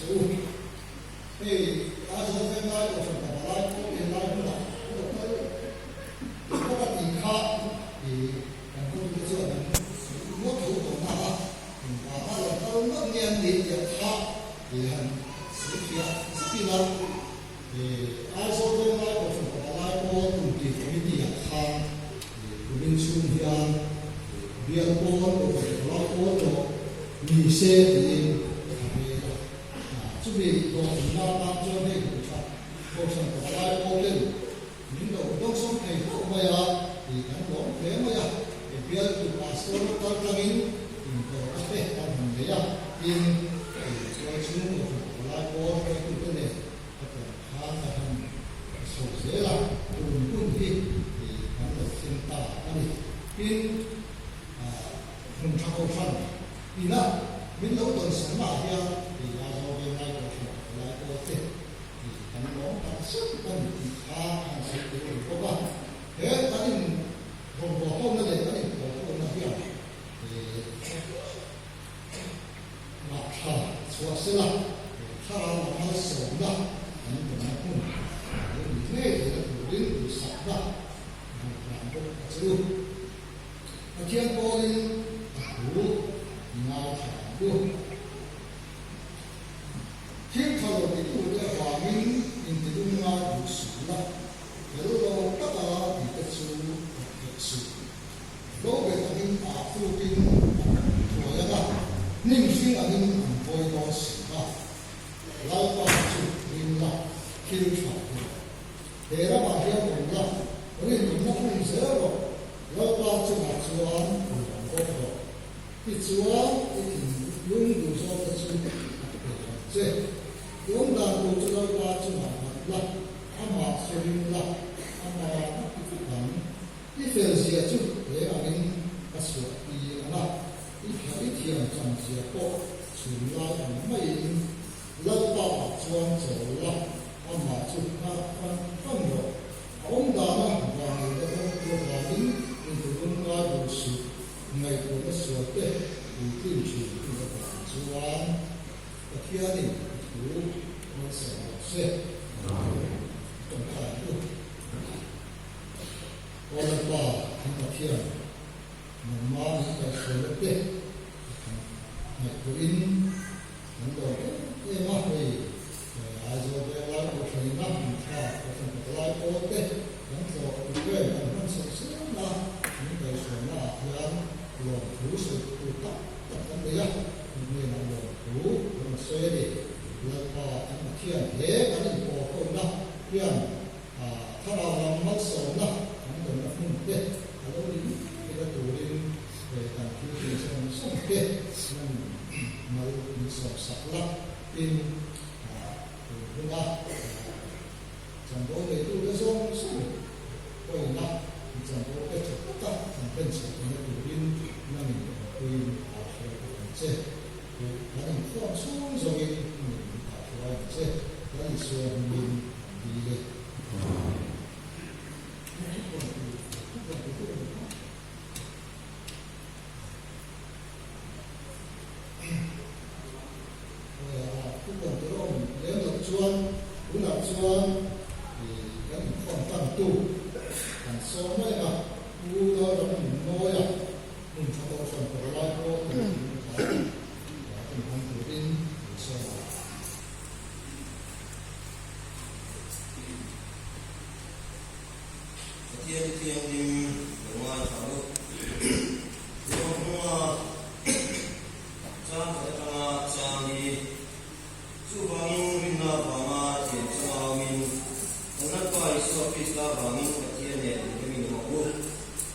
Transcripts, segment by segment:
che u. Hei Aizawl Venglai Kohhran Pavalai pawh he lai hmunah an lo kal leh bawk a tih kha kan hotute chuan an sawi ngawt tho tawh na a, engvanga lo kal ngawt nge an nih tih kha han sawi fiah zet ila. Aizawl Venglai Kohhran Pavalai pawl Kumti Committee ah khan kumin chhung hian bial pawl Kohhran Pavalai pawl tawh ni se tiin a rel a. Chumi hlawhtlinna atan chuan hei hmuh tha Kohhran Pavalai pawl ten min lo dawngsawm thei hlauh mai a tih kan lawm hle mai a. Bialtu Pastor kaltlangin inpawlna te kan han nei a, tin chuai chhung Kohhran Pavalai pawl hruaitute nen Ka tawrh khan ka han sawi zel a, tun hun hi kan lo thleng ta a ni. Tin, hmun tha kohhran ina min lo tawn sawmnaah hian kei Aizawl Venglai kohhran palai pawl te kan lawm tak zet a ni tih kha ka han sawi tel ve bawk a. He kan in rawngbawlhona leh kan inpawlhona hian Mah tha chhuah sela, he thlarau a malsawmna kan tawnna hmun a lo ni ngei theihna turin duhsakna a han hlan bawk a che u. Pathian pawlin a thu ngaithla ang u. Thil tha lo titute avangin intidum ngai duh suh la, fel lo taka tite chu thawk thek suh. Lo bet angin ah tlukin an thuai ang a, hnim hring angin an vawi dawn si a. Lalpa chu ring la, thil tha ti rawh. He ramah hian awm la, rinawmna hmun zel rawh. Lalpa chungah chuan lawm bawk rawh. Tichuan i thinlung duhzawkte chu a pe ang che. I awm dan tur chu Lalpa chungah nghat la, amah chu ring la, amah a ti fak ang. I fel zia chu he angin ka chhuah tir ang a, i tha i thiam chang zia pawh chhun lai ang maiin Lalpa ah chuan chawl la, amah chu nghah fan fan rawh. A awm dana vanneihna dawngtu avangin intulum ngai duh suh, ngaihtuahna sual te puitlin thin i avang chuan Pathianin a thu malsawm rawh se. Amen. Tawngtai ang u. Aw Lalpa, kan Pathian, nangmah min kaihhruaina te kan ngaihtuahin kan lawm em em a, hei Aizawl Venglai Kohhranina min thla Kohhran Patalai pawl te kan tlawh program kan hman chhoh zel a, min kaihhruaina ah hian lawmthu sawi tur tak tak kan nei a, mi hnenah lawmthu kan rawn sawi a ni. Lalpa, kan Pathian he kan inpawl khawmna hian Thlarau lam malsawmna kan dawnna hmun te a lo ni ngei a turin kan thil tih zawng zawng te nan mal min sawm sak la. Tin, tun huna chanvo neitute zawng zawng pawina chanvo te tha taka an hlen chhuah theihna turin nangin awmpuiin a hruai bawk ang che. Kan inkhawm chhung zawngin nangin min thahhruai ang che. Lal Isua hmingin kan dil e. Chuan tunah chuan kan inkhawm tantu kan sawm mai a, Pu Lalramnunmawia hmun tha kohhran pavalai pawl tur in kha kan hmang turin kan sawm a. Pathian Thianghlim lo ngaithla u. Ruang hnunga chang khat atanga chang hi chuvangin rinna avanga thian changauin kan Lalpa Isua Krista avangin Pathian nen inremin awm ang u.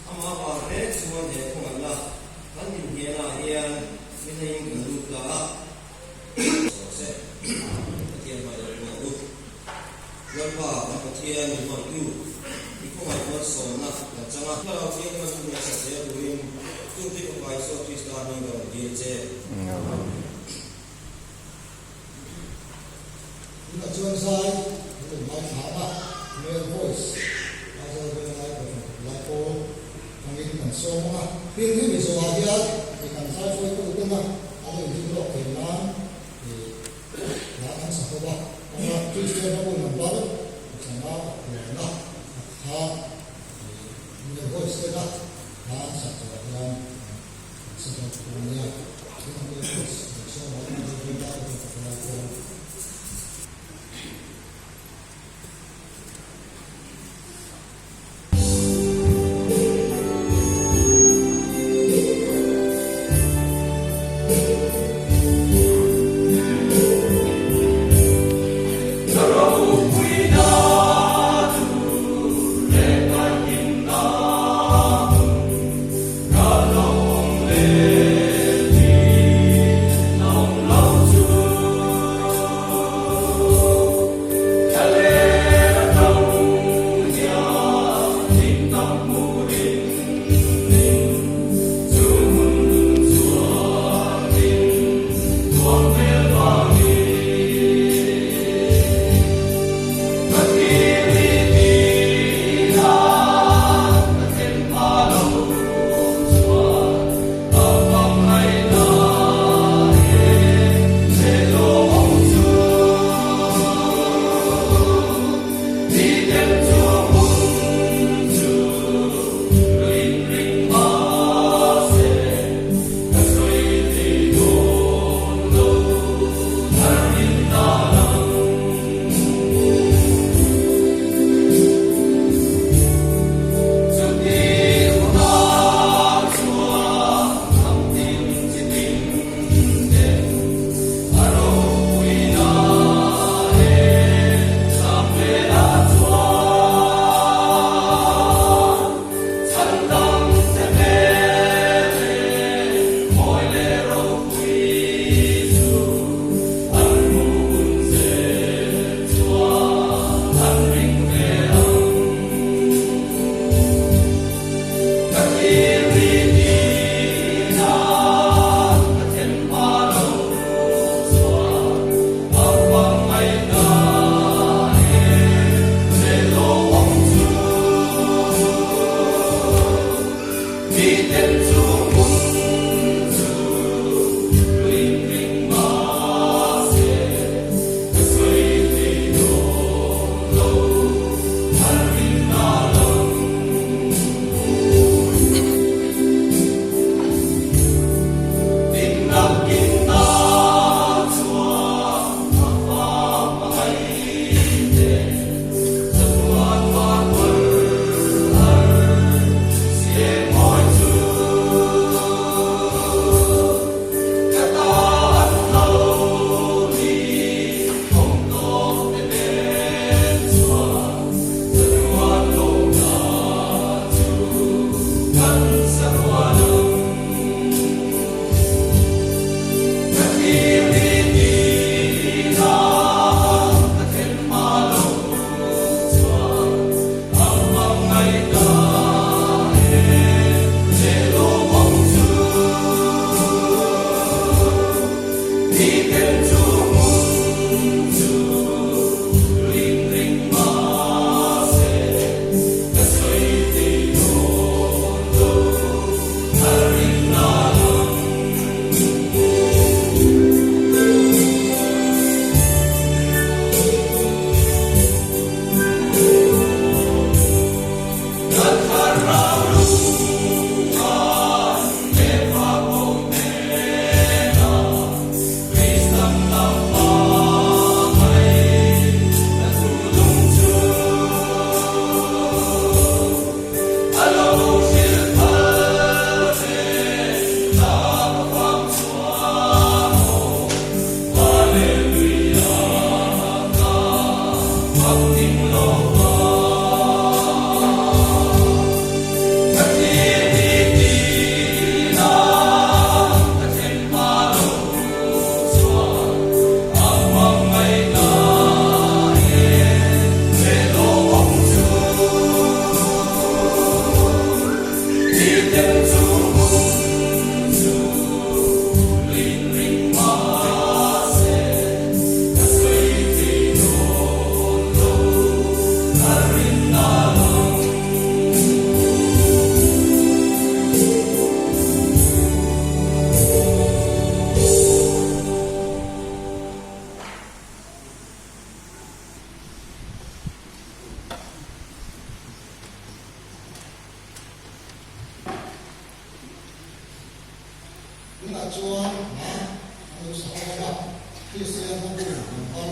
Amah avang hle chuan he khawngaihna kan inhnialnaah hian minaiin kan lut ta a. Sawi se, Pathian hmai lo hmang u. Lalpa kan Pathian min hmantu, i khawngaih malsawmna kan chang a. Thlarau Thianghlim a chhunga sa zel turin chungte Fapa Isua Krista hming ka rawn dil che. Tunah chuan zai an lo ngaithla a, male voice Aizawl Venglai Kohhran Pavalai Pawl angin kan sawm ang a. Tin, hemi zawhah hian kan zai hruaitu tena an lo inzir lawk theih nan. sa ho a, a Kristian ho number panga puana a kha Mile voice tena hla an sak zawhah hian an sa bawk a nia. Tunah Mile voice an sawn a, Mile voice lai pawh ka hre lai chuan. November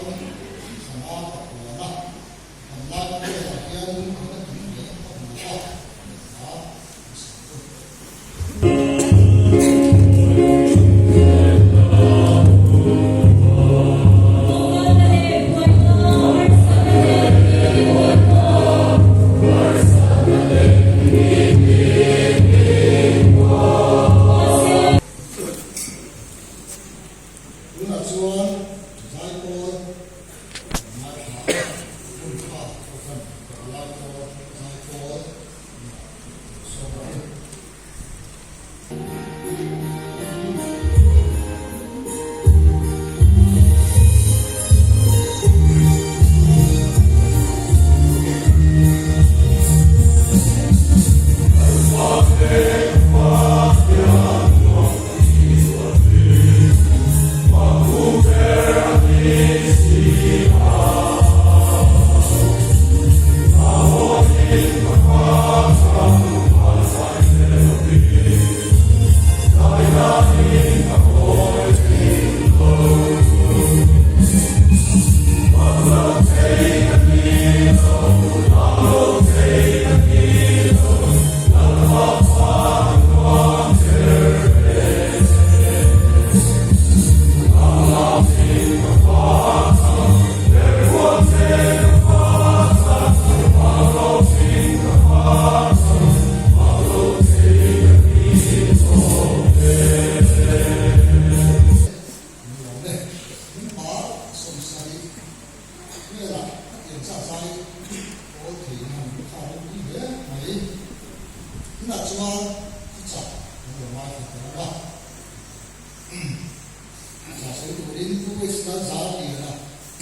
5 pakuana kan lai khawvelah hian lungkhawna kim hle ka hmu a, hla an sak chu. Tunah chuan Zaipawl kan ngaithla a, hun tha pawh khan palai pawl Zaipawl nia sawm a ni.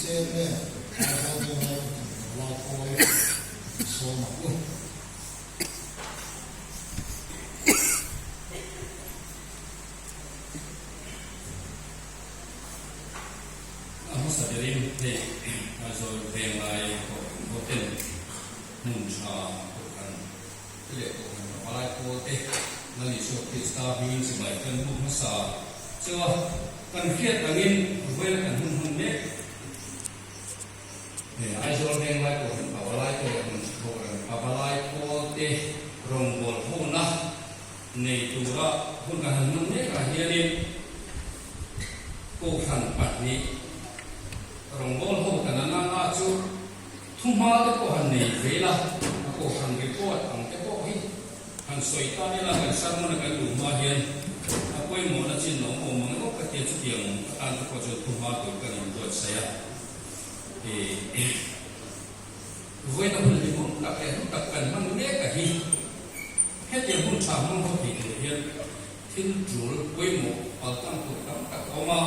Chairman Aizawl Venglai Kohhran Palai Pawl sawm ang u. A hmasa berin hei Aizawl Venglai Kohhran hoten hmun tha Kohhran te leh Kohhran Palai Pawl te Lal Isua Krista hmingin chibai kan hmu hmasa cheu a. Kan hriat angin vawiin kan hun hman mek he Aizawl Venglai Kohhran Pavalai Kohhran Kohhran Pavalai Pawl te rawngbâwl hona nei tura hun kan han hman mekah hianin Kohhran pahnih rawngbâwl ho kan an anga chu thuhma te pawh han nei ve ila a Kohhran report ang te pawh hi Han sawi ta ila kan sermon a kan duh hma hian a pawimawhna chin a awm awm ang emaw ka tia chutiang atan te pawh chuan thu hma tur kan inbuatsaih a. Ih vawiina hun hlimawm tak leh hlu tak kan hman mek a hi hetiang hun tha hmang ho thei tur hian thil tul pawimawh paltlang tur tam tak a awm a.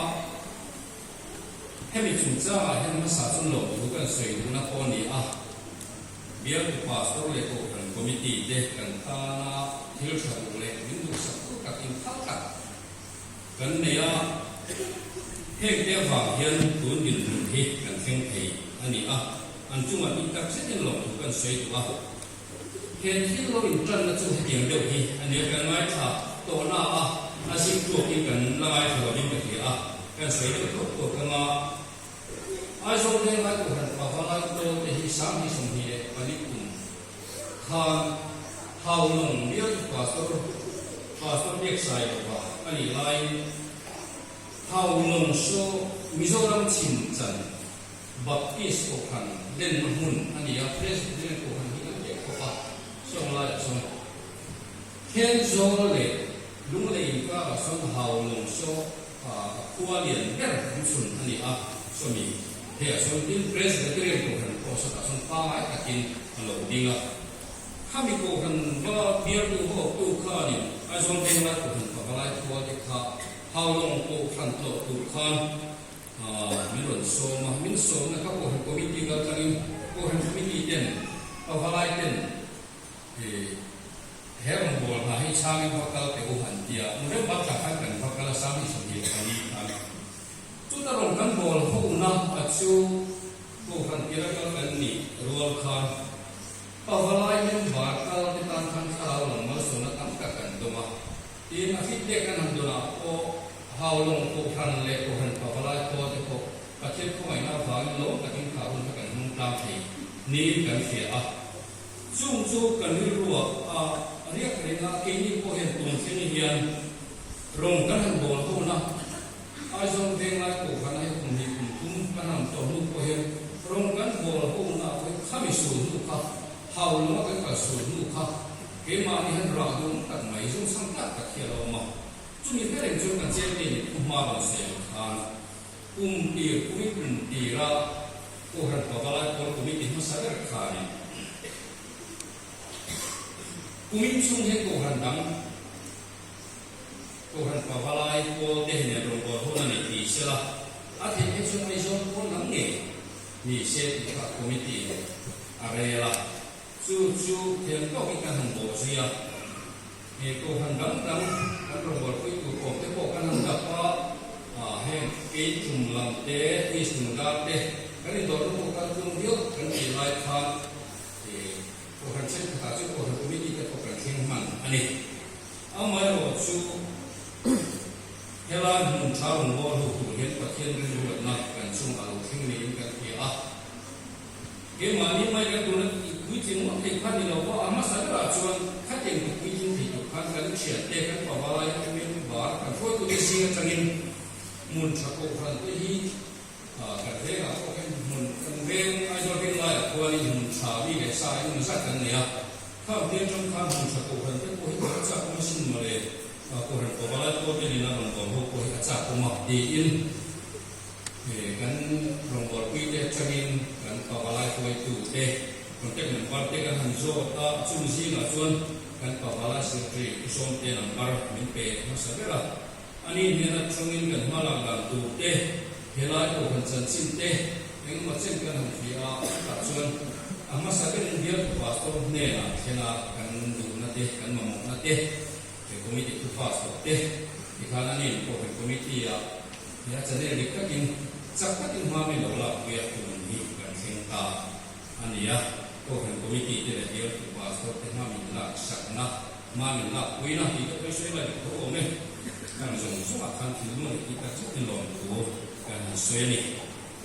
Hemi chungchangah hian hmasa chuan lo thu kan sawi duhna pawh a ni a. Bialtu Pastor leh Kohhran Committee te kan tana thil tha duh leh min duhsak tur tak inphal tak kan nei a, heng te avang hian tun dinhmun hi kan thleng thei a ni a, an chungah tih tak zetin lawmthu kan sawi duh a. He thil lo intanna chu hetiang deuh hi a nia, kan ngaithla tawhna a, a ziktuakin kan la ngaithla lovin ka hria a, kan sawi deuh thuak thuak ang a. Aizawl Venglai Kohhran Pavalai Pawl te hi 2024 kum khan Haulawng bialtu Pastor Pastor Biaksailova a nih laiin Haulawng Show Mizoram chhim chan Baptist Kohhran lenna hmun a ni a, Presbyterian Kohhran hi an leh khawp a, sawng laiah sawn Thenzawl leh Lunglei inkarah sawn Haulawng Show A khua lian ber an chhun a ni a, sawmi hei ah chuan tin Presbyterian Kohhran pawh sawtah chuan pangai takin a lo ding a. Khami Kohhran va bialtu va awptu khanin Aizawl Venglai Kohhran Pavalai khual te kha Haulawng Kohhran tlawh tur khan min rawn sawm a, min sawmna kha Kohhran Committee kal tlangin Kohhran Committee ten Pavalai ten He rawngbâwl hna hi chhângin va kal teh u han ti a, November thla khan kan va kal a, 2024 khan. Chuta rawn kan bâwl hona a chu Kohhran tira kal kan nih rual khan Pavalai member kal te tan khan thlarau lam malsawmna tam tak kan dawng a. Tin, a feedback kan han dawnah pawh Haulawng Kohhran leh Kohhran Pavalai pawl te pawh Pathian khawngaihna. avangin lawm takin kha hun kha kan hmang tlang thei niin kan hria a. Chung chu kan rilruah a riak reng a, keini pawh hian tun thleng hian rawng kan han bawl ho na, Aizawl Venglai Kohhran a hei kum hnih kum thum kan han tawh hnu pawh hian rawng kan bawl ho na pawh hi khami sul hnu kha, hau lama kan kal sul hnu kha keimahni hian rah dum tak mai zungchhang tak tak hi a lo awm a. Chumi hre reng chuan kan chairman in thuhma rawn sawi ang khan kum tir kumin kum tira Kohhran Pavalai Pawl Committee hmasa ber khanin kumin chhung hian Kohhran dang Kohhran Pavalai Pawl te nen rawngbâwl hun a nei ti sela, a theih phei chuan Aizawl pawn lam ngei ni se tih kha Committee in a rel a. Chu chu thiam tawkin kan han bawh zui a, he Kohhran dang dang kan rawngbawlpui tur awm te pawh kan han dap a, heng Keitum lam te, East Lungdar te kan indawrna pawh kal tlung viau kan tih lai khan Kohhran thenkhatah chuan Kohhran Committee te pawh kan thleng hman a ni. Amaherawhchu helai hmun tha rawngbâwl ho tur hian Pathian rilruatna kan chung a lo thleng niin kan hria a. Keimahni mai kan tuna puitling ngawt thei kha ni lo va, a hmasa berah chuan khatiang ti puitling thei tur khan kan thiante, kan pavalai atangin bar kan hruaitute zing atangin hmun tha kohhran te hi kan vengah pawh hian hmun kan veng Aizawl veng laiah khuanin hmun tha mi leh sa engemaw zat kan nei a. Khang te atang khan hmun tha kohhran te pawh hi a chak awm asin mawle, kohhran pavalai pawh te nena rawngbâwl ho pawh hi a chak awm a tiin Kan rawngbawlpui te atangin kan pavalai hruaitu te contact number te kan han zawt a, chung zingah chuan kan pavalai secretary Pu Sawmte number min pe hmasa ber a. Ani hnen atangin kan hma lak dan tur te, helai pawh han chanchin te engemaw chen kan han hria a, chutah chuan a hmasa berin bialtu pastor hnenah thlenga kan duhna te, kan mamawhna te, he committee thu pass tawh te tikhan ani pawh he committee ah He a channel dik takin chak takin hma min lo lak pui a tun hi kan thleng ta a ni a, Kohhran Committee te leh Bialtu Pastor te hma min lak sakna, hma min lak puina tih te pawh hi sawi lai dik tho awm e. Kan zawng zawngah khan thil maw leh tih tak zetin lawmthu kan han sawi a ni.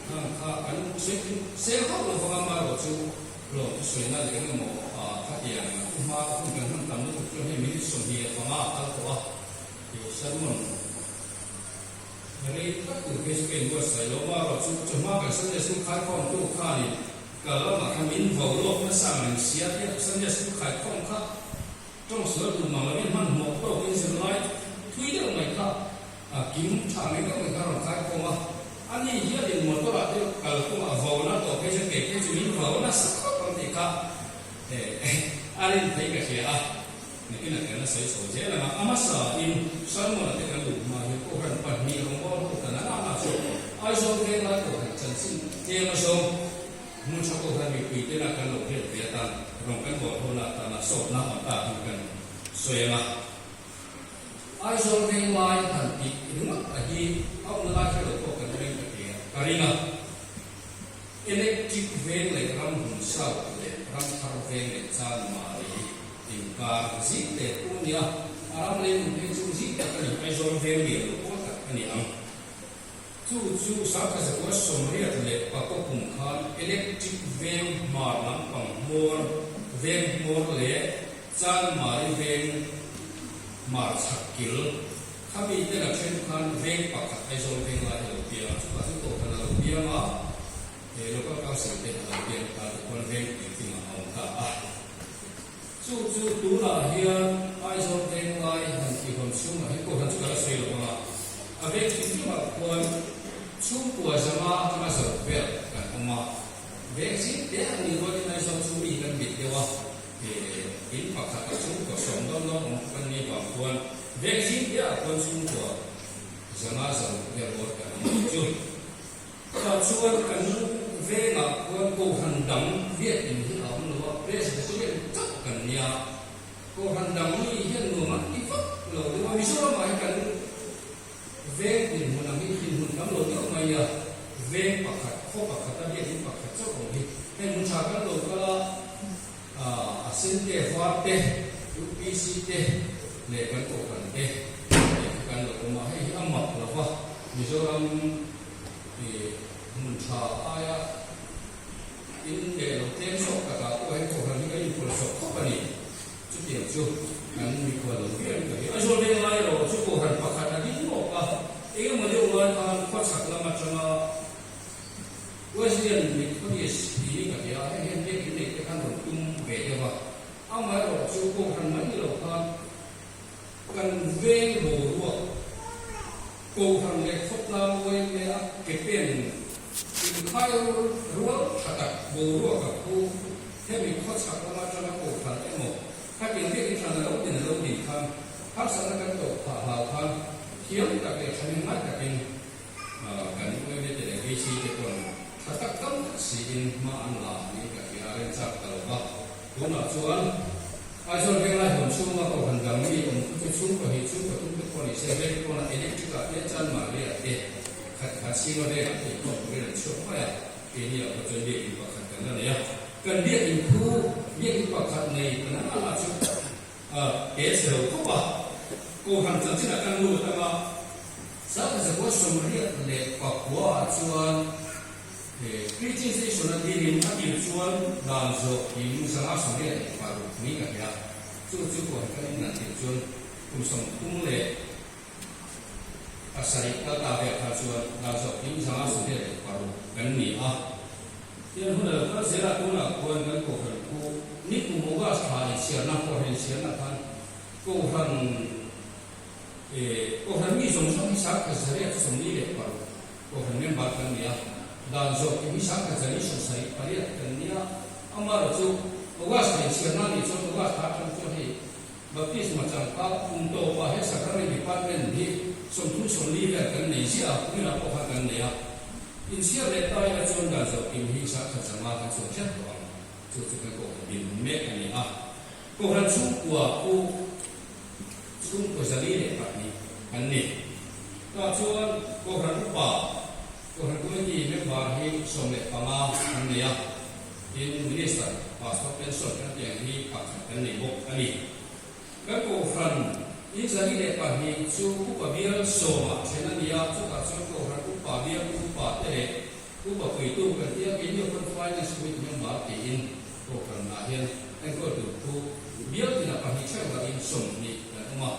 Khang kha kan sawi thin sel hauh lo vang a, amaherawh chu lawmthu sawina leh eng emaw khatiang thu hma hun kan hman tam lutuk chuan hei minute 25 a kal tawh a, Sermon Rei tak tur phei chu ka inbuatsaih lo a, rawh chu chawhma kan Sunday School khaikhawmtu khanin kal lamah khan min vo lawk nasa ang reng sia tia Sunday School khaikhawm kha tawng sual duh mang lovin hmanhmawh tawkin zirlai thui deuh mai kha a kim tha mai deuh mai kha a rawn khaikhawm a, ani hianin motor ah te kal kawngah vo na tawh phei chuan kei phei chu min vo nasa khawp ang tih kha a rin thei ka hria a. Nakin a kan a sawi chho zel ang a, a hmasa in Salmon-a te kan luh hma hian Kohhran pahnih rawngbâwl ho tan a lâna chu Aizawl Venglai Kohhran chanchin tlem a zawng hmun tha Kohhran mipui tena kan lo hriat ve atan rawng kan bâwl ho na atana sawtna awm ta hi kan sawi ang a. Aizawl Venglai han tih ringawt a hi a awmna lai hre lo pawh kan ring ka ti a, ka ring a. Electric veng leh ramhun south leh ramthar veng leh Chanmari inkar zing te pawh a ni a, a ram lei phei chu zing tak a ni, Aizawl veng lian lo pawl tak a ni ang. Chu chu Sangkhazakuah 86 kum khan Electric veng hmar lampang hmawr veng hmawr leh Chanmari veng hmar chhak kil Khami te la then khan veng pakhat Aizawl veng lai hi a lo piang a, chutah chu Kohhran a lo piang a, he Local Council te a lo piang ta tichuan veng puitling ah a awm ta a. Chu chu tunah hian Aizawl veng lai han tihawm chhungah hian Kohhran chu ka la sawi lo ang a, a veng thintlingah khuan chhungkua zanga atanga zo vel kan awm a, veng zing te an nih rualin Aizawl chu mi kan mit deuh a, He in pakhat a chhungkua sawm dawn dawn awm kan nih vang khuan veng zing piahah khuan chhungkua zanga zo vel bawr kan awm ang chu. Chutah chuan kan vengah khuan Kohhran dang biakin hi a awm lo a, Presbyterian chauh kan nia. Kohhran dang mi hian nuam an ti vak lo deuh a, Mizoramah hi kan veng dinhmun ang hi dinhmun tam lo deuh mai a, veng pakhat, khaw pakhat a biakin pakhat chauh awm hi hei hmun tha kan lo kal a. A sen te, a var te, UPC te leh kan Kohhran te lehkha kan lo awm a, hei hi a mak lo va, Mizoram Hmun tha aia in leh lo tlem zawk takah pawh he kohhran hi kan inpawlh sawk khawp a ni. Chutiang chu kan mikhual lo viau in ka hria. Aizawl veng lai erawh chu kohhran pakhat a ding lawk a, engemaw deuh lai khan khawchhak lam atanga Wesleyan Methodist tiin ka hria a, hei hian biak inneih te khan rawn tum ve deuh a. Amaherawh chu kohhran mai ni lo khan kan veng boruak kohhran leh khawtlang uaime a ke pen inkhai rual tha tak boruak a khu hemi khawchhak lama tanga kohhran emaw khatiang biak in hran a lo din a lo din khan harsatna kan tawh phah hlau khan thiam tak leh thahnem ngai takin kan uaime te leh VC te pawn tha tak tam tak siin hma an la niin ka hria a remchak ta lo va. Tunah chuan Aizawl Venglai hawn chhunga Kohhran dang mi awm thu chu chhungkaw hi chhungkaw tum te pawh ni se veng pawna electric ah te Chanmari ah te khat khat singa vengah te inkhawm turin an chhuak mai a, keini ah pawh chuan biakinn pakhat kan la nei a, kan biakinn khu biakinn pakhat nei kan ang ang ah chu ke chhe lo khawp a, Kohhran chanchinah kan lut anga Sangkhazakuah 89 ah chuan He preaching session a dirin a tir chuan dan zawh in 586 ni ka hria. Chu chu pawh kan inlan tir chuan kum 37 kal ta vel kha chuan dan zawh in 586 kan ni a. Tian hun a lo kal zel a, tunah khuan kan Kohhran khu ni kum August thla inchhiarna, Kohhran inchhiarna khan Kohhran Kohhran mi zawng zawng hi 1846 Kohhran member kan ni a, dan zawh kim hi 1178 kan ni a, amaherawh chu August thla inchhiarna nih chuan August thla atang chuan hei Baptisma changka kum tawpah he Sacrament Department hi 30 40 vel kan nei ziah a, kuminah pawh khan kan nei a, inchhiar leh ta ila chuan dan zawh kim hi 105 kan chhuak thlep tawh ang, chu chu kan Kohhran dinhmun mek a ni a. Kohhran chhungkua khu chhungkaw 402 kan ni. Tah chuan Kohhran Upa, Kohhran Committee member hi 15 kan nei a, tin Minister, Pastor Pension kan tih ang hi pakhat kan nei bawk a ni. Kan Kohhran in 402 chu Upa bial sawmah then a ni a, chutah chuan Kohhran Upa bial Upa te leh Upa puitu kan tia keini Open Finance Committee member tiin Kohhranah hian enkawl tur thu bial tinah pahnih theuh lahin 20 kan awm a.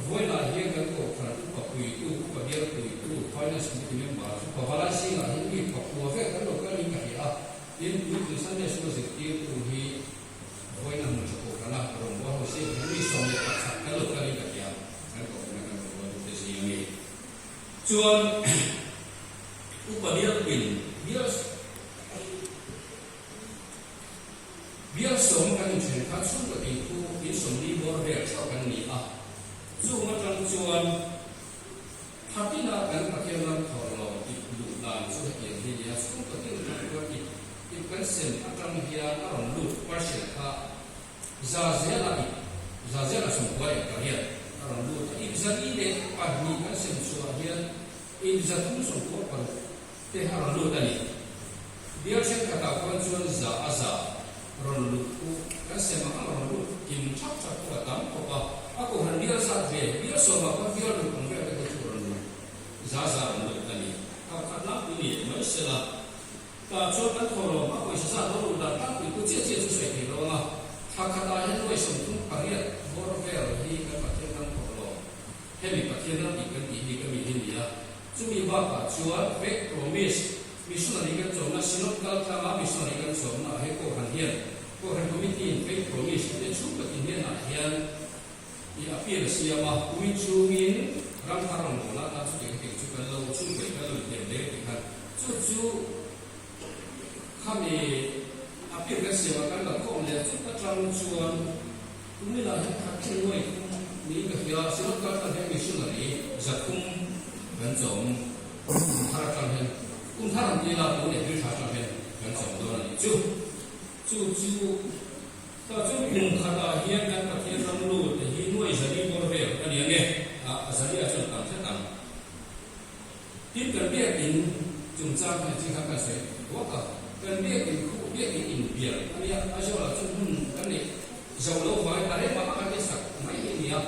Vawiinah hian kan Kohhran upa puitu, upa bial puitu, Finance Committee member chu Pavalai zingah hian mi pakua vek an lo kal in ka hria a, tin puitling Sunday School zirtirtu hi vawiin a hmun tha Kohhrana rawngbâwl ho zingah hian mi 11 kan lo kal in ka hria, kan Kohhrana kan rawngbâwl tute zing a ni. Chuan upa bial pin bial Bial sawm kan inthen kha chhungkaw tih khu in 40 bawr vel theuh kan ni a, chung atang chuan Thatina kan Pathian ram thawh lo tih luh dan chu hetiang hi nia, chhungkaw tin atang chuan ip ip kan sem atang hian a rawn lut partial kha za zela ip za zela 98 a rawn lut a, ip 402 kan sem chhuah hian ip 396 te a rawn lut a ni. Bial thenkhatah khuan chuan za a za rawn lut khu kan sem ang ang rawn lut kim thap thap khu a tam khawp a, a kohhran bial zat ve bial sawmah khuan bial ruk ang vel te khu chu rawn lut za za rawn lut a ni. Thap khat lam pui ni mai sela tah chuan kan thawhlawm a pawisa zat lo luh dan tlangpui khu chiah chiah chu sawi thei lo ang a, thla khatah hian nuai 38 bawr vel hi kan Pathian ram thawhlawm hemi Pathian ram tih kan tih bik a mi hi ni a. Chumi bakah chuan Faith Promise Missionary kan chawmna Synod kal tlanga Missionary kan chawmna ah he Kohhran hian Kohhran Committee in Faith Promise te chhungkaw tin hnenah hian i appeal a siam a, kumin chungin ram thar rawngbawlna atan chutiang hetiang chu kan lo chhungkaw kan lo inhnem hle tih khan chu chu khami appeal kan siam a kan la khawm leh chut atang chuan Kuminah hian khat thil nuai thum niin ka hria, Synod kal tlang hian missionary 300 kan chawm, kum thar atang hian, kum thar an tila tun April thla atang hian kan chawm dawn a nih chu. Chu chu ta chu kum khatah hian kan Pathian ram lut te hi nuai 400 bawr vel a ni ange, a 400 ah chuan tam hret ang. Tin kan biakin chungchang khan chi kha kan sawi ruak a, kan biakin khu biakin inbiak a nia, Aizawl ah chuan hmun kan neih zo lo vai a rem ah kan insak mai hi a nia,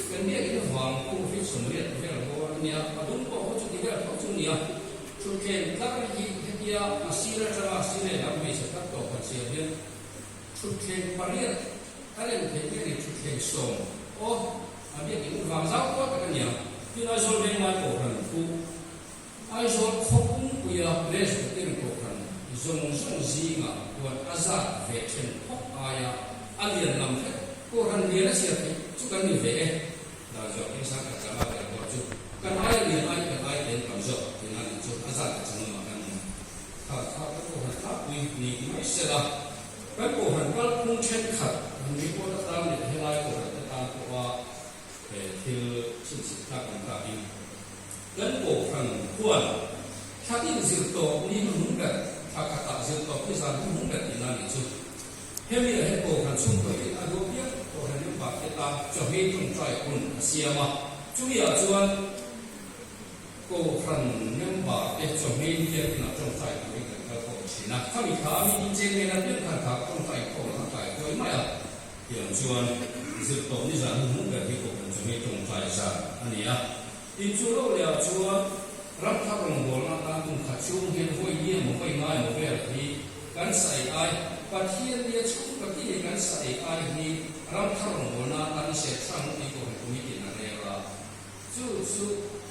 kan biakin vang khu hi 80 vel bawr a nia, a dum pawh khaw chuti vel tho chu a nia. Thutthleng tlar hi hetia a sir atanga a sir lehlam hmeichhe tlar tawh kan siam hian thutthleng pariat a rem theih nge ni thutthleng sawm aw a biakin vang zau kual tak a nia. Tin Aizawl Venglai Kohhran khu Aizawl khaw pumpuia Presbyterian Kohhran zawng zawng zingah huan a zat ve then phawk aia a lian lam hret Kohhran lian a chhiar theih chu kan ni ve e. Dan zawk in sang khat changa vel pawh chu kan aia lian ai kan ai ten tam zawk tih nan chu a zat ka chung lamah kan awm. Kha kha kan Kohhran tlangpui ni ti mai sela kan Kohhran kalphung thenkhat han report atan leh helai Kohhran te tan pawha he thil chhinchhit tlak awm takin kan Kohhran khuan thla tin zir tawp ni hnuhnung ber thla khatah zir tawp ni zan hnuhnung ber tih nan chu Hemi ah hian Kohhran chhungkaw hi a duh piang Kohhran member te tan chawhmeh tawngtai hun a siam a, chumi ah chuan Kohhran member te chawhmeh biakina tawngtai turin kan kal khawm thin a, khami kha mi in cheng nena piang khan kha tawngtai khawm a kai huai mai a, tiang chuan zirtawp ni zan hnuhnung ber hi Kohhran chawhmeh tawngtai zan a ni a. Tin chu lo leh ah chuan ram thar rawngbawlna atan kum khat chhung hian vawi ni emaw vawi ngai emaw vel hi kan sa ei ai, Pathian nia chhung ka ti kan sa ei ai hi ram thar rawngbawlna atan i ser hrang tih Kohhran Committee in a rel a, chu chu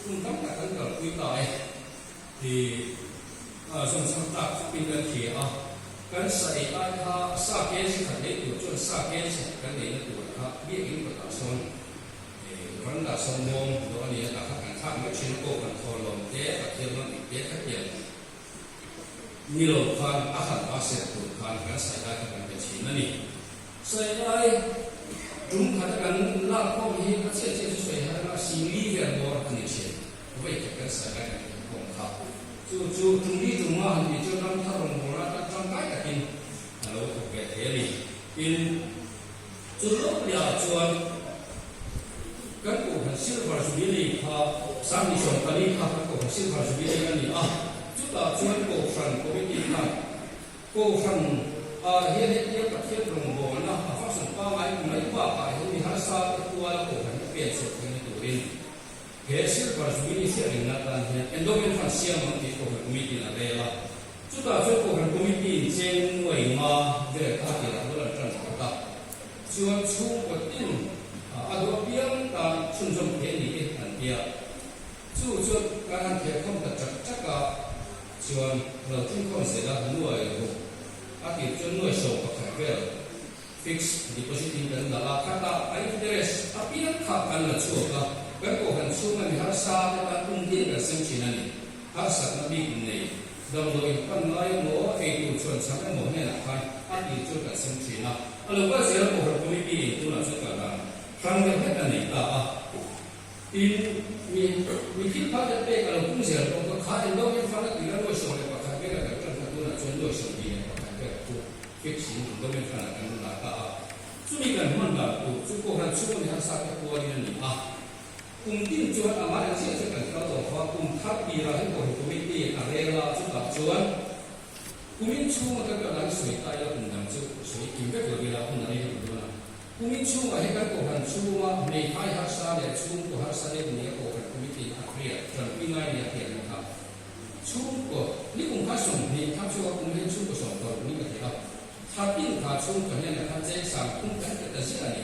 kum tam tak kan kalpui ta e ti zawngchhang tlak khawpin kan hria a, kan sa ei ai kha sa kg khat lei tur chuan sa kg khat kan leina tur kha biakin kawtah sawn Randa sawmhawm dawh a ni a, tah kha kan thlak mai thin a, aw kan thaw lawm te, Pathian ram dik te kha tiang ni lo khan a han pa ser tur khan kan sai lai kha kan pe thin a ni. Sai lai tum khat a kan lak khawm hi a chiah chiah chu sawi har anga singli vel bawr a ni thin, vawi khat kan sai lai kan thei khawm kha. Chu chu tumli tumma han tih chuan ram thar rawn bawr atan tangkai takin a lo thawk ve thei a ni. Tin. Chu lawkliah chuan kan Kohhran Silver Jubilee kha 2014 kha kan Kohhran Silver Jubilee a ni a, chutah chuan Kohhran Committee khan Kohhran ah hian hetia Pathian rawngbawlna a function pangngai mai bakah hian mi harsa te kuala Kohhran hi pen chhuah theihna turin he Silver Jubilee hriatrinna atan hian Endowment Fund siam ang tih Kohhran Committee in a rel a. Chutah chuan Kohhran Committee in cheng nuai nga vel kha tirah bul an tan phawt a, chuan chhungkaw tin a duah piang tan chhunzawm thei a ni e an ti a. Chu chuan kan han thehkhawm ta chak chak a, chuan lo thingkhawm zel a nuai ruk a tir chuan nuai 11 vel fixed deposit in kan dah a, khatah a interest apiang kha kan la chhuak a, kan Kohhran chhunga mi harsa te tan kum tin kan sem thin a ni. Harsatna bik nei damdawi in pan ngai emaw, eitur chuan chham emaw hnenah khan a tir chu kan sem thin a. A lo kal zel Kohhran Committee in tunah chuan kal dan hrang deuh hlek a nei ta a. Tin, mi mi thil phal te pek a lo pung zel bawk a, kha endowment fund a tira nuai 11 vel a kan tan kha tunah chuan nuai 21 vel chu fix in endowment fund ah kan la ta a. Chumi kan hman dan tur chu Kohhran chhunga mi harsa te kualin a ni a. Kum tin chuan a ngai chiah chu kan kal tawh a, kum thar tirah hian Kohhran Committee a rel a, chutah chuan kumin chhunga kan kal dan sawi ta ila kum dang chu sawi kim vek lo ila hun a rei lutuk dawn a. Kumin chhungah hian kan Kohhran chhunga hmeithai harsa leh chhungkaw harsa deuh nia Kohhran Committee a hriat tanpui ngai nia hriat na kha chhungkaw ni kum kha 20 thar chhuak a kum hian chhungkaw 60 ni ka thei a, thar tin kha chhungkaw hnenah khan cheng 30 kan pe ta ziah a ni.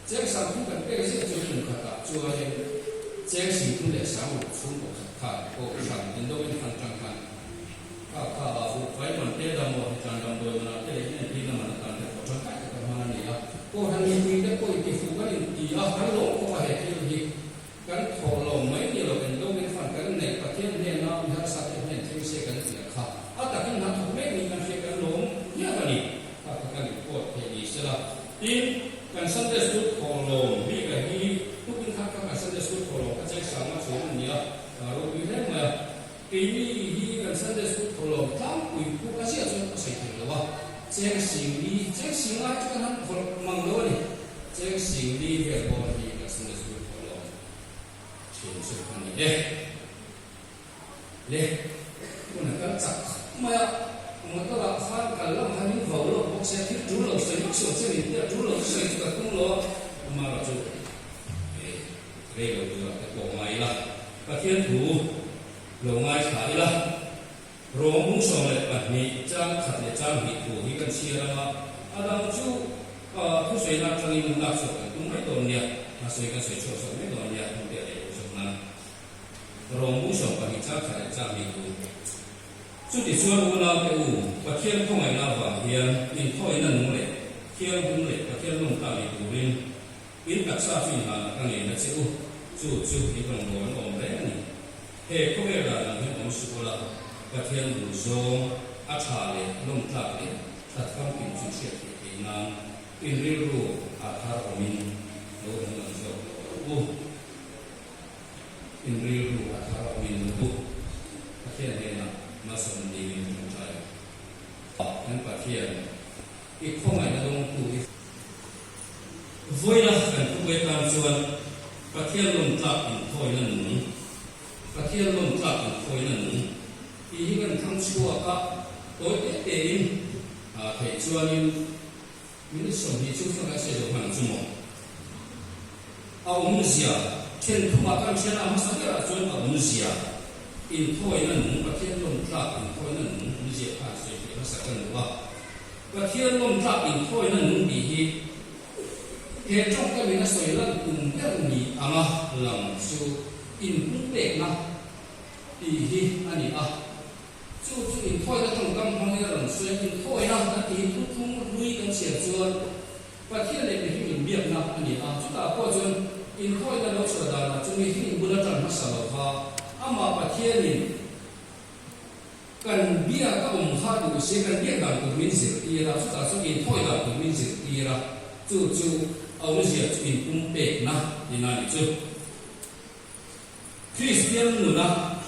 Cheng 30 kan pek zet chu kum khatah chuanin cheng 30 leh 60 chhungkaw khat khan pawh hran endowment fund tang khan kha kha a buhfai man te damaw hetlan damdawi manah te leh entirna man atan te pawh tangkai taka hman a ni a. Kohhran mipui te pawh intifuh kan inti a, kan lawm khawp a he thil hi kan thawh lo mai ni lo endowment fund kan neih Pathian hnena mi harsa te hnen thleng se kan ti a kha a takin hna thawk mek niin kan hria kan lawm hial a ni. Kha kha kan report theih ni sela. Tin, kan Sunday School thawhlawm bik a hi tukin khan kha kan Sunday School thawhlawm kha cheng sanga chuang a ni a, ropui hle mai a. Keini hi kan Sunday School thawhlawm tlangpui puk a ziah chuan a sawi thei lo a, cheng sing li, cheng sing lai chu kan han khawlh mang lo a ni. Cheng sing li vel bawr hi kan Sunday School thawhlawm thin chu a ni e. Le, hun a kal chak khawp mai a, motor ah khan kal lam khan in vau lawk bawk se, thil tul lo sawi vak sual che min tia, tul lo chu sawi chu ka tum lo a, amaherawh chu eh rei lo tur ah te pawh ngai ila, Pathian thu Lo ngaithla ila, Rom bung 12 chang khat leh chang hnih thu hi kan chhiar ang a, a dang chu thusawiina atangin lak chhuah kan tum mai dawn nia, a sawi kan sawi chhuak zawk mai dawn nia, hmun te a leh loh zawk nan. Rom bung 12 chang khat leh chang hnih thu. Chutichuan unaute u, Pathian khawngaihna avang hian inthawina nung leh thianghlim leh Pathian lawmta ni turin In taksa chu inhlanah ka ngen a che u, chu chu in rawn bawl awm reng a ni. He khawvel dan ang hian awm suh ula, Pathian duh zawng a tha leh lawmtlak leh that famkim chu hriat theih theih nan in rilru a thar awmin lo danglam zawk lo ang u. In rilru a thar awmin lo u. Pathian hnenah malsawmna dingin tawngtai ang. Kan Pathian, i khawngaihna dawngtu i. Vawiina kan thubuai tan chuan Pathian lawmtlak inthawina nung, Pathian lawmtlak inthawina nung tih hi kan thlang chhuak a, tawi te tein theih chuanin minute 20 chu chuan kan sawi zo hman ang chu maw? A awmzia then thumah kan hriat a hmasa berah chuan a awmzia inthawina nung, Pathian lawmtlak inthawina nung awmzia khan sawi theih hmasa ka nu a. Pathian lawmtlak inthawina nung tih hi he tawngkamin a sawi lan tum ber ni anga lang chu inpungpekna tih hi a ni a. Chu chu inthawina tawngkam hmangin a rawn sawi a, inthawina kan tih hi thuthlung hlui kan chhiar chuan Pathian leh mihring inbiakna a ni a. Chutah pawh chuan inthawina lo chhuah danah chu mihring bul a tan hmasa lova, amah Pathianin, Kan biak a awm kha duh se kan biak dan tur min zirtir a, chutah chuan inthawi dan tur min zirtir a, chu chu a awmzia chu inpumpekna tina ni chu. Kristian nuna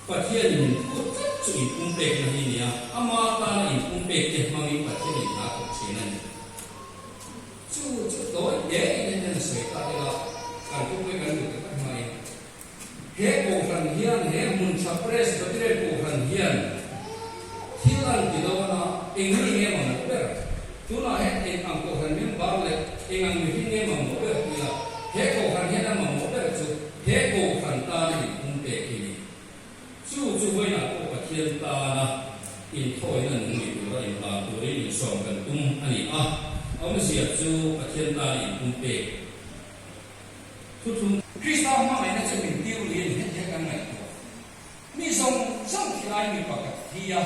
Pathianin min phut tlat chu inpumpekna hi nia, ama tana inpumpek te hmangin Pathianin hna thawk thin a ni. Chu chu tawi hle in en a sawi ta ila, kan khawpui kan duh tak tak hmain He Kohhran hian, he hmun tha Presbyterian Kohhran hian thil an ti dawn a, eng mi nge mamawh ber? Tunah hian eng ang Kohhran member leh eng ang mihring nge mamawh ber ti ila, he Kohhran hian a mamawh ber chu he Kohhran tana inpumpek hi ni. Chu chu vawiinah pawh Pathian tana inthawina nung ni tura inhlan turin insawm kan tum a ni a, awmzia chu Pathian tana inpumpek. Thuthlung Krista hmangaihna chu min tir lui a ni heti a kan ngaihtuah. Mi zawng zawng thi ai mi pakhat thi a,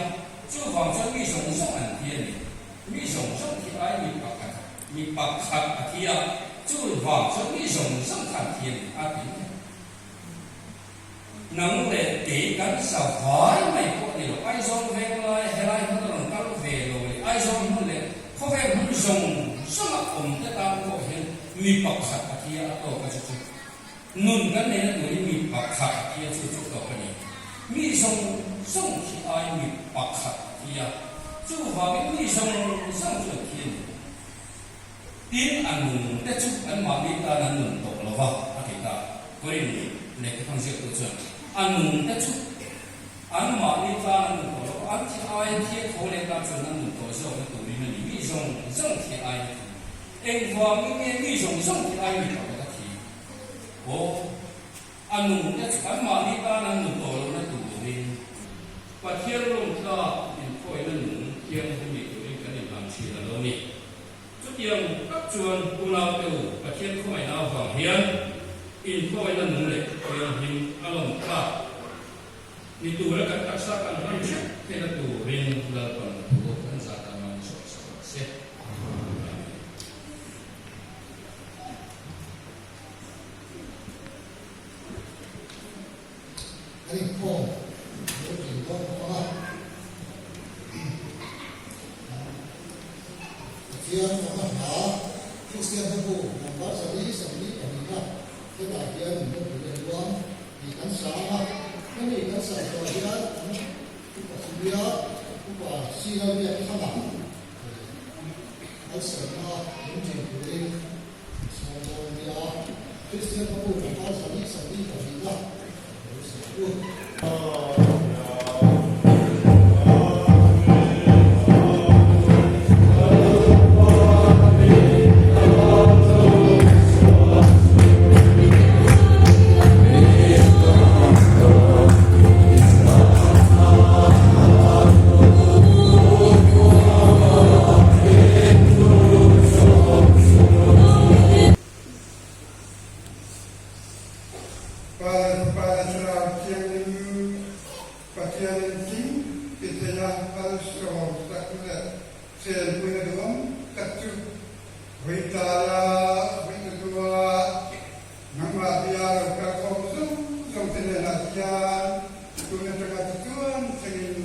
chuvang chuan mi zawng zawng an thi a ni. Mi zawng zawng thi ai mi pakhat mi pakhat a thi a, chuvang chuan mi zawng zawng kha an thi a ni a ti mai. Nang leh kei kan sa vai mai pawh ni lo, Aizawl veng lai helai hmun a rawn kal ve lo leh Aizawl hmun leh khawvel hmun zawng zawng a awm te tan pawh hian mi pakhat a thi a, a tawk a chu chu nun kan neihna turin mi pakhat a thi a chu chu tawk a ni. Mi zawng zawng thi ai mi pakhat a thi a, chuvangin mi zawng zawng chu an thi a ni. Tin, a nung te chu anmahni tan an nun tawh lo va, a ti ta. Korin lehkha thang ziaktu chuan, A nung te chu anmahni tan an nun tawh lo va, an thi aia thia tho leh tan chuan an nun tawh zawkna turin a ni. Mi zawng zawng thi aia thi. Engvangin nge mi zawng zawng thi aia mi pakhat a thi? Aw, a nung te chu anmahni tan an nun tawh lohna turin Pathian lawmtlak inkhawina nung thianghlim ni turin kan inhlan thin a lo ni. Chutiang tak chuan unaute u, Pathian khawngaihna avang hian inkhawina nung leh thianghlim a lawm tlak ni tura kan taksa kan hman hrep theihna turin Lalpan thu kan zah dan ang sawm sak rawh se. Amen. An inkhawm lo tling dawn bawk ang a. Pathian faka hla Kristian hlabu number 442 na hetah hian min lo pui leh luam tih kan sa ang a. Hemi kan sa zawh hian an upa Sulia, upa Sila Biakthanga malsawmna min ṭin turin sawm dawn a nia. Kristian hlabu number 442 na Chenpuina duhawm tak chu vawitlai a, vawitlua nangmah bia lo kal khawm zawng zawng te hnenah hian tun atanga tichuan thlengin.